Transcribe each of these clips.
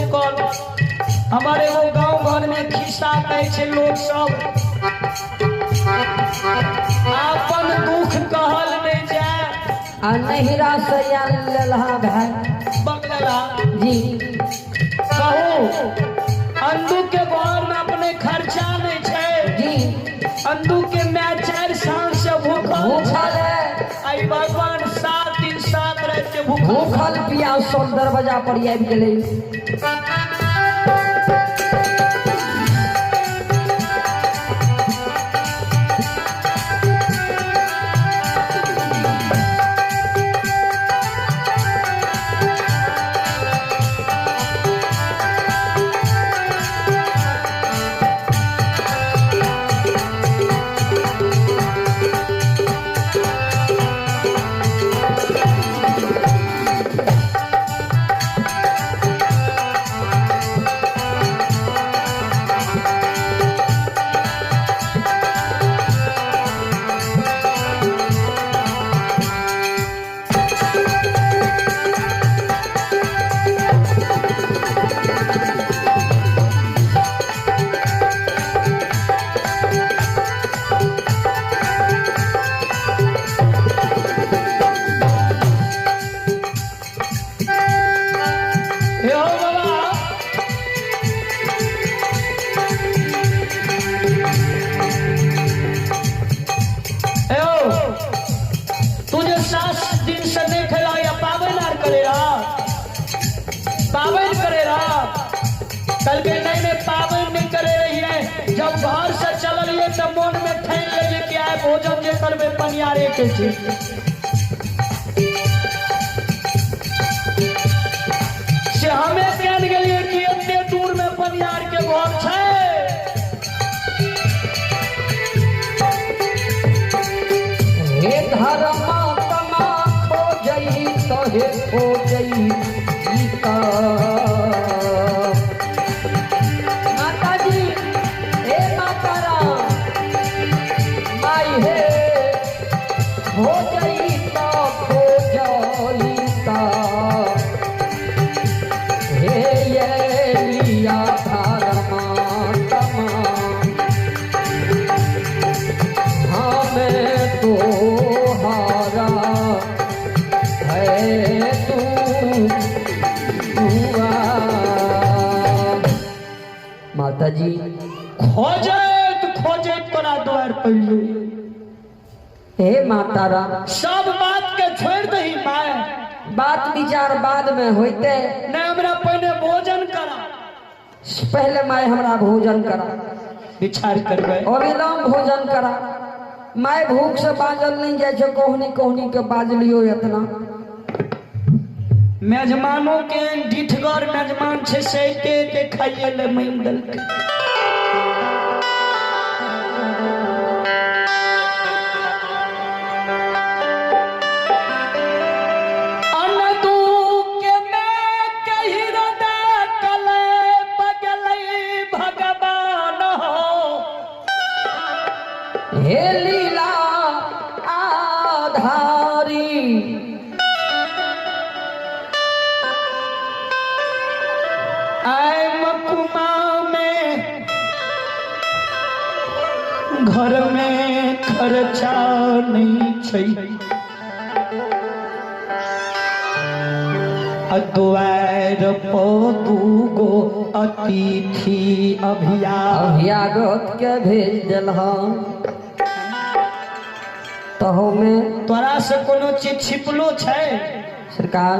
भूखल। हमारे एगो गांव घर में खिस्सा कहै छै लोक सब, अपन दुख कहल नहीं जाय। आ नहिरा से आयल लेलहा भाई। बगला। जी। कहू, अंदू के घर में अपने खर्चा नहीं छै। जी। अंदू के my 4 साल से भूखल। भूखल है। आई भगवान 7 दिन 7 रात के भूखल। भूखल पियासल दरवाजा पर आबि गेलै। हे हो बाबा, हे हो, तू जे 7 दिन से नहीं खेला या पावन आर करे रहा, पावन करे रहा। कल के नहीं नहीं पावन नहीं करे रही है। जब घर से चललिए तो मन में ठान लेलिए कि आए भोजन जे करबे पनियारे के छी। से हमें केन गेलिए कि एते दूर में पनियार के घर छै। हे धर्मात्मा खोजई तो हे खोजई गीता। माताजी, हे माता राम माई, हे खोजई तो खोजई ता, हे ये लिया धर्मात्मा हमें तो हारा है तू हुआ। माता जी। खोजैत खोजैत तोरा द्वार पड़लू। हे माता राम। सब बात के छोड़ दही माय। बात विचार बाद में होते। नहीं, हमरा पहले भोजन करा। पहले माय हमरा भोजन करा। विचार करबै। अविलंब भोजन करा my, भूख से बाजल नहीं जाइ छै। कोहनी कोहनी के बाजलियो एतना। मेजमानो के डिठगर मेजमान छै से एते एते खाइए ले मांगि देलकै। अनदू के मैं के हृदय कले बगलै भगवान हो। हे लीला आधारी। आय मकुमा में घर में खर्चा नहीं छै, द्वार पो दूगो अतिथि अभिया अभियागत के भेज देलहन तहो में। तोरा से कोनो चीज छिपलो छै? सरकार,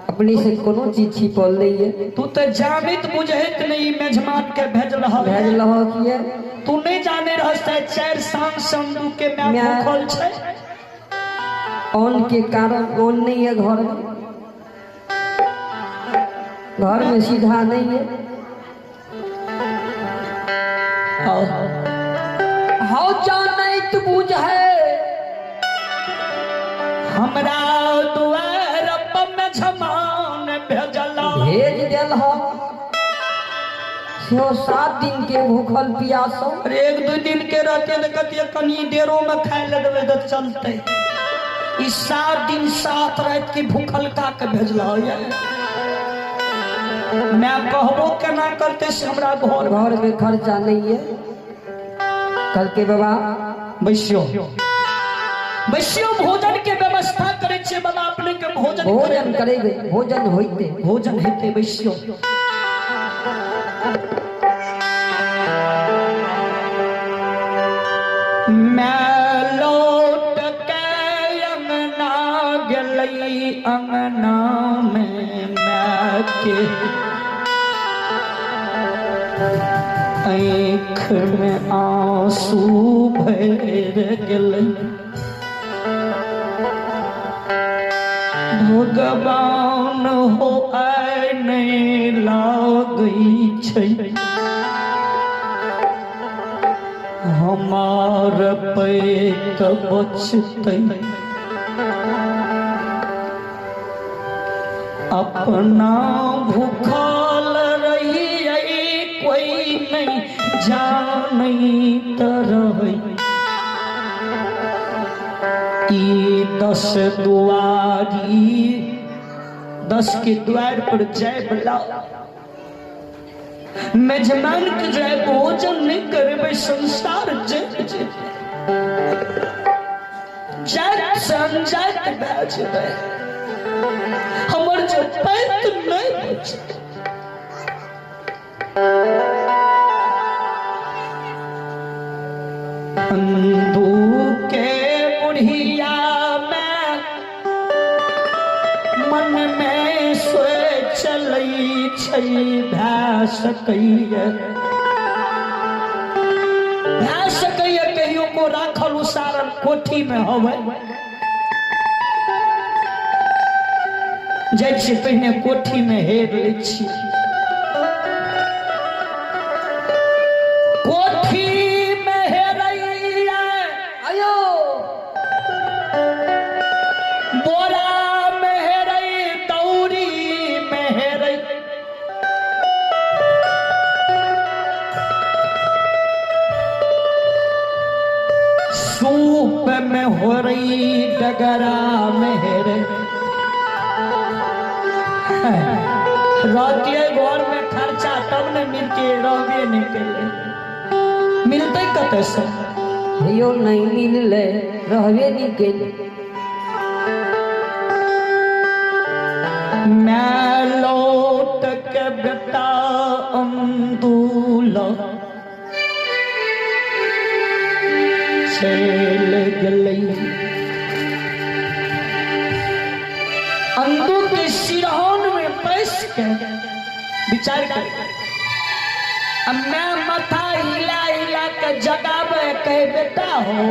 अपने से कोनो चीज छिपल नहीं है। तू तो जानैत बुझैत नहीं मेजमान के भेजलह। भेजलह किए। तू नहीं जाने रह से 4 सांग संदू के my my- भूखल छै। अन्न के कारण अन्न नहीं है घर में, घर में सीधा नहीं है। हौ जानैत बुझे। हमरा दुआर पर मेजमान भेजला। भेज देल ह सेहो 7 दिन के भूखल पियासल। अरे 1-2 दिन के रहते तो कतिये कनी देरो में खाए ले देबै तो चलते। ई 7 दिन 7 रात के भूखल का के भेजला ये। मैं कहबो केना करते से हमरा घर घर में खर्चा नहीं है। कल के बाबा बैसियो बैसियो, भोजन के व्यवस्था करे छे बाबा, अपने के भोजन भोजन करेबे, भोजन होइते, भोजन हेते। बैसियो। मैं लौट के अंगना गेलै, अंगना में मैं के आँख में आंसू भर गेलै। भगवान हो आय नहीं लागै छै हमार पैत बचतै, अपना भूखल रहियै कोई नहीं जानैत रहै। ई 10 दुआरी, 10 के द्वार पर जाय बला मेजमान के जाय भोजन नहीं करबै, संसार जैत जेतै, जात से अनजात भए जेबै, हमर जे पैत नहीं बचतै। अंधू के बुढ़िया में मन में सोच चलै छै, भए सकैए, भए सकैए कहियो को राखल उसारल कोठी में हवे। जाइ छी पहिने कोठी में हेर लै छी, कोठी में हेरैया आयो, बोरा में हेरै, दौरी में हेरै, सूप में होरै, डगरा में हेरै। रहतियै घर में खर्चा तब ने मिलते, रहबे नहीं केले, मिलते कतऽ से? हेयो नहीं मिलले, रहबे नहीं केले। मैं लौट के बेटा अंदूल चल गेलै। अंदू के सिरहान में बैस के विचार कर, अब मैं माथा हिला हिला के जगावे, कहे बेटा हो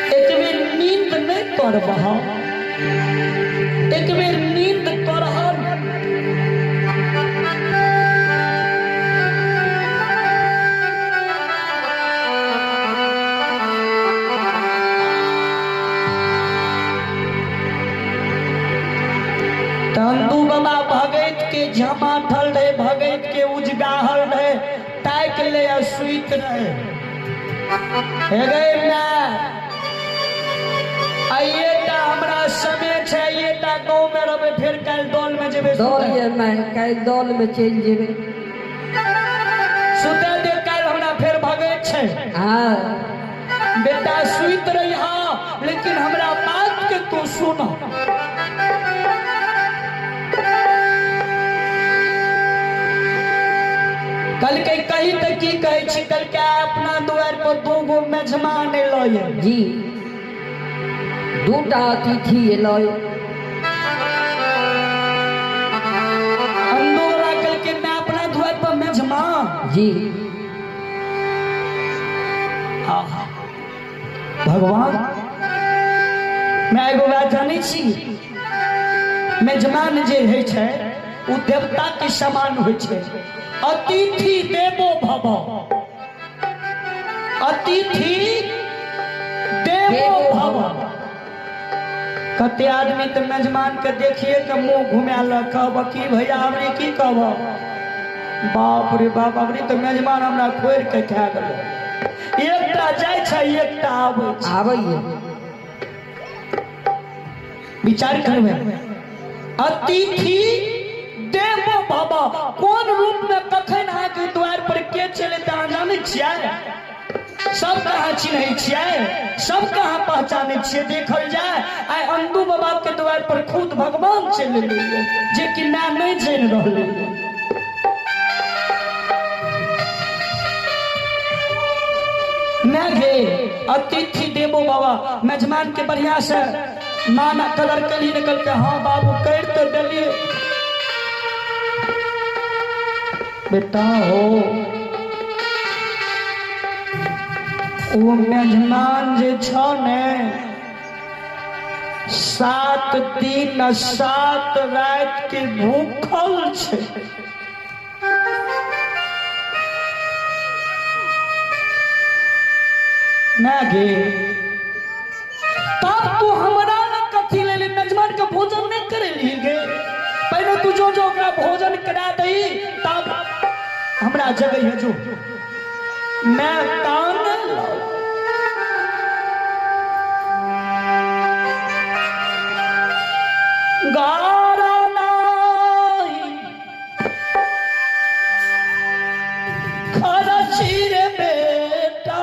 एक बेर नींद नहीं करबह, एक बेर नींद करह। तंदू बाबा भगैत के झमाठल रहे, भगैत के उजगाहल रहे, ताक ले आ सुइत रहे। हे गए मैं आइए ता हमरा समय छै, आइए ता गाँव में रहबै, फेर काल्हि दौल में जेबै। दौल जे मैं काल्हि दौल में चलि जेबै। सुतै दे, काल्हि हमरा फेर भगैत छै। हाँ बेटा सुइत रही, हाँ, लेकिन हमरा बात के तू सुन। कल के कही तऽ की कहै छी? कल के अपना दुआर पर 2 गो मेजमान एलै। जी, 2टा अतिथि एलै। अंदोला कल के मैं अपना दुआर पर मेजमान। जी आहा भगवान, मैं एगो बात जानै छी, मेजमान जे होइ छै ओ देवता के समान होइ छै। अतिथि देवो भव, अतिथि देवो भव। कते आदमी तऽ मेजमान के देखिए के मुंह घुमा लक, कहब की भैया अबरी की कहब, बाप रे बाप अबरी तऽ मेजमान हमरा खोरि के खा गेलै। एकटा जाइ छै एकटा आबै छै। आबैए। विचार करबै, अतिथि बाबा कोन रूप में कखन अहाँके द्वार पर के चले तऽ अहाँ जानै छियै? सब कहाँ चिन्है छियै, सब कहाँ पहचानै छियै? देखल जाय आइ अंदू बाबा के द्वार पर खुद भगवान चलि एलै, जे कि माय नहि जानि रहलै। मैं गे अतिथि देवो बाबा, मेजमान के बढ़िया से माना कदर कली निकल के हाँ बाबू कर तो डलिए बेटा हो। ओ मेजमान जे छौ ने 7 दिन 7 रात के भूखल छै। मैं गे तब तू हमरा ने कथी लेली? मेजमान के भोजन नहीं करेली गे। पहले तू जो जो ओकरा भोजन करा दही तब हमरा जगह है जो मैं कान गारा नाही खरची रे बेटा,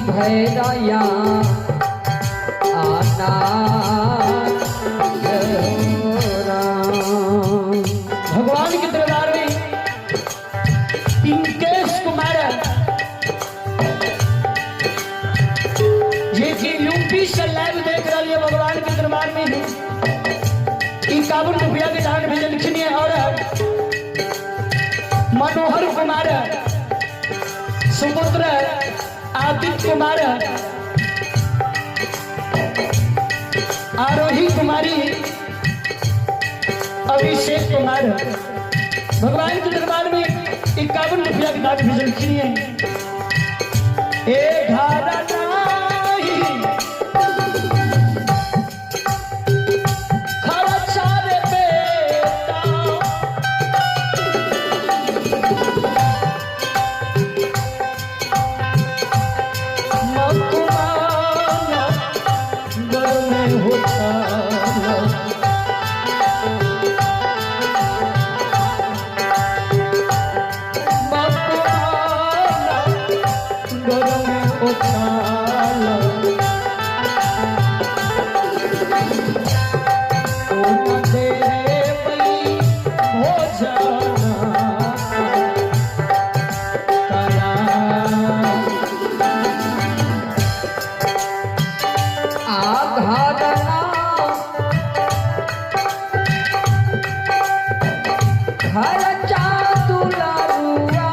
भैरया आना। भगवान के दरबार में पिंकेश कुमार जे कि यूपी से लाइव देख रही है भगवान के दरबार में 51 रुपया के दान भेजलखिन है। और मनोहर कुमार सुपुत्र आदित्य कुमार आरोही कुमारी अभिषेक कुमार भगवान के दरबार में 51 रुपया के दान भेजलखिन है। ए घारा नाही खर्चा रे बेटा, मकुमाना घर में होता मकुमाना घर में उछाल खर्चा दुलारुआ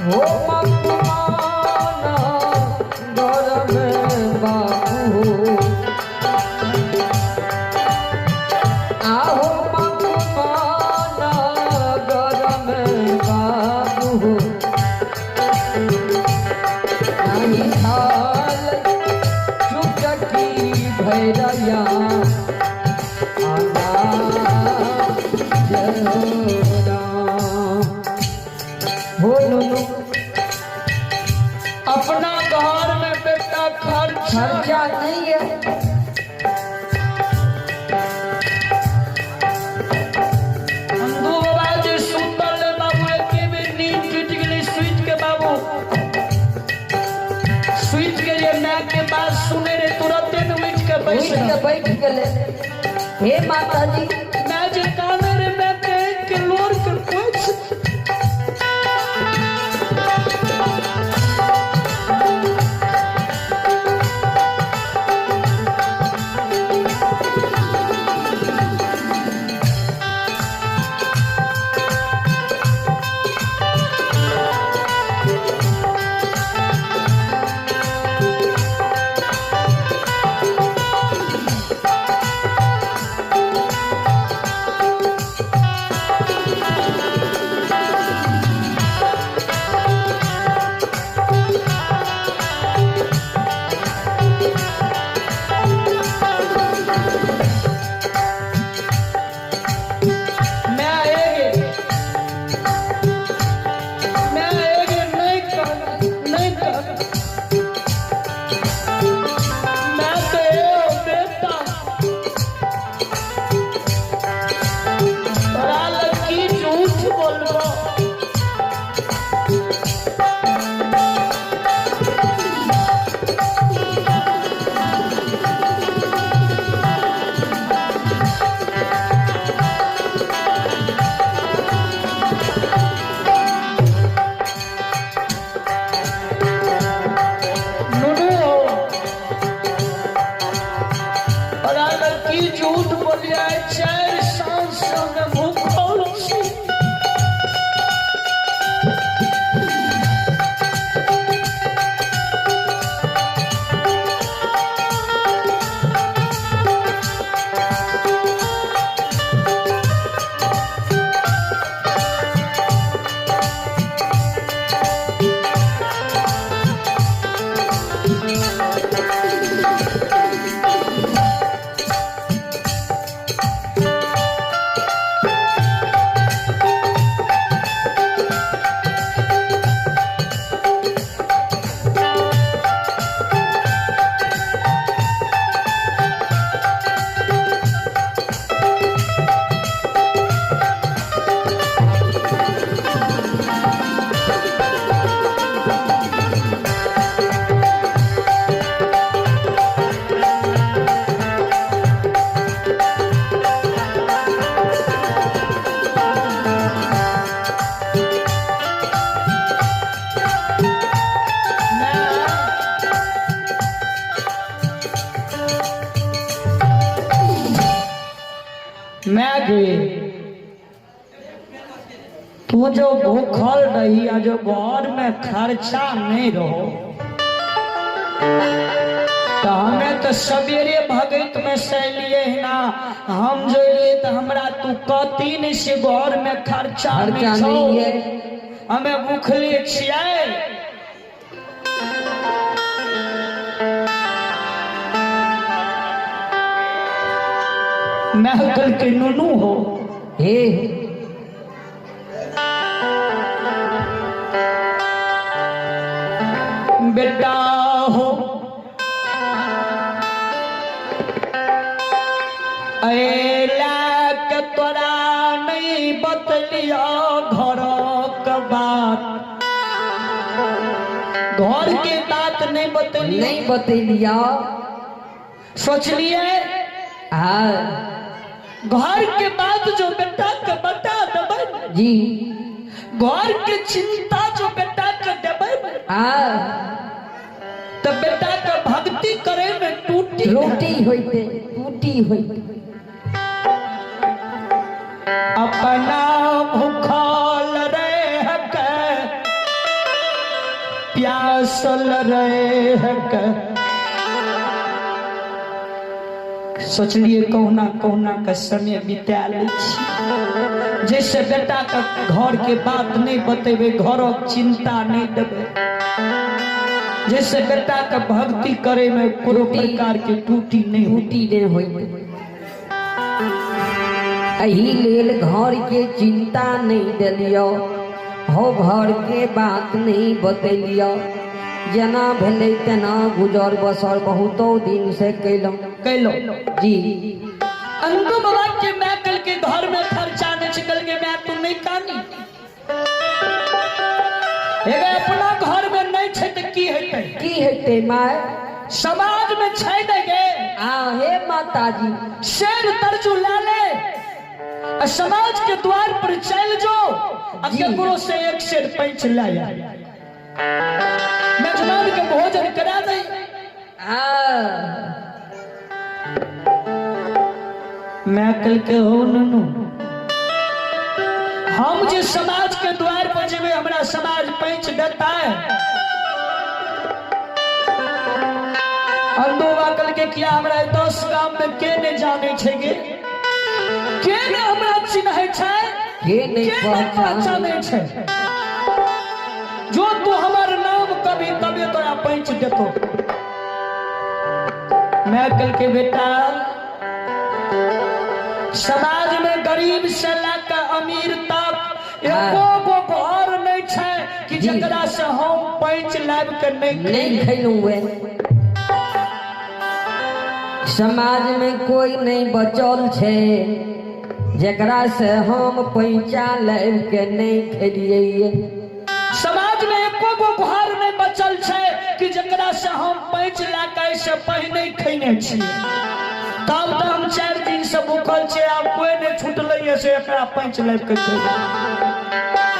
हो मकुमाना अपना घर में बेटा खर्चा खर्चा नहीं है। हम दू बाबा जे सुतल रहे बाबू, एके बेर नींद टूटि गेलै सुति के बाबू। सुति गेलियै, माय के बात सुने रहे, तुरंते ने उठि के बैस उठ के बैठ गेले। हे माता जी। मैं जे काने रे, मैं के के लोर के पोछ। मैं आएगे, मैं आएगे, नहीं कर, नहीं कर। मैं तो ए बेटा, तोरा लग की झूठ बोलबो? नुनू हो, तोरा लग की झूठ बोलिया? 4 साल से हमें भूखल छी। मैं गे, तू जो भूखल रही आ जो घर में खर्चा नहीं रहो, तो हमें तो सवेरे भगत में से लिए ही ना। हम जो लिए तो हमरा तू कहती नहीं से घर में खर्चा खर्चा नहीं छौ। नहीं है। हमें भूखले छियै। मैं कल के नुनू हो, हे। बेटा हो, अला के तोरा नहीं बतलिया घरक बात, घर के बात नहीं बतलिया। नहीं बतेलिया। सोचलिए हाँ। घर के बात जो बेटा के बता देबै, जी। घर के चिंता जो बेटा के देबै, हाँ। तो बेटा के भक्ति करे में टूटी रोटी होते, टूटी होते। अपना भूखल रह के, प्यासल रह के, सोचलिए कहुना कहुना के समय बिता लै छी, जैसे बेटा के घर के बात नहीं बतेबै, घरक चिंता नहीं देबै, जैसे बेटा के भक्ति करे में कोनो प्रकार के टूटी नहीं होई। टूटी नहीं होते। एही लेल घर के चिंता नहीं देलियो हो, घर के बात नहीं बतेलियो। जेना भेलै तेना गुजर बसर बहुतो दिन से कैलहुँ। कैलो जी। अंतु बाबा के मैं कल के घर में खर्चा नहीं छै, कल के मैं तू नहीं कानी एगे अपना घर में नहीं छै तऽ की हेतै? की हेतै my? समाज में छै नहि गे। आ हे माताजी, शेर तरजू ला ले आ समाज के द्वार पर चल जो आ केकरो से एक शेर पैंच ला आ, मेजबान के भोजन करा दे। हाँ। मैं कल के हो ननू, हम जे समाज के द्वार पर जेबै हमरा समाज पैंच देता है। अंदोबा कल के किया हमरा 10 गाम में के नहीं जाने छै गे, के ने हमरा चिन्है छै, के नहीं के नहीं पहचानै छै। जो तू हमर नाम कभी तबे तोरा पैंच देतो। मैं कल के बेटा समाज में गरीब से लेकर अमीर तक एको गो घर नहीं छै कि जकरा से हम पैंच लाबि के नहीं नहीं खैलहुँ वे। समाज में कोई नहीं बचल छै जकरा से हम पैंचा लाबि के नहीं खेलिए। समाज में एको गो घर नहीं बचल छै कि जकरा से हम पैंच ला के से पहिने खैने छियै। तब तो हम 4 दिन से भूखल छियै, आब कोई नहीं छुटलै से एकरा पैंच लाबि के खैबै।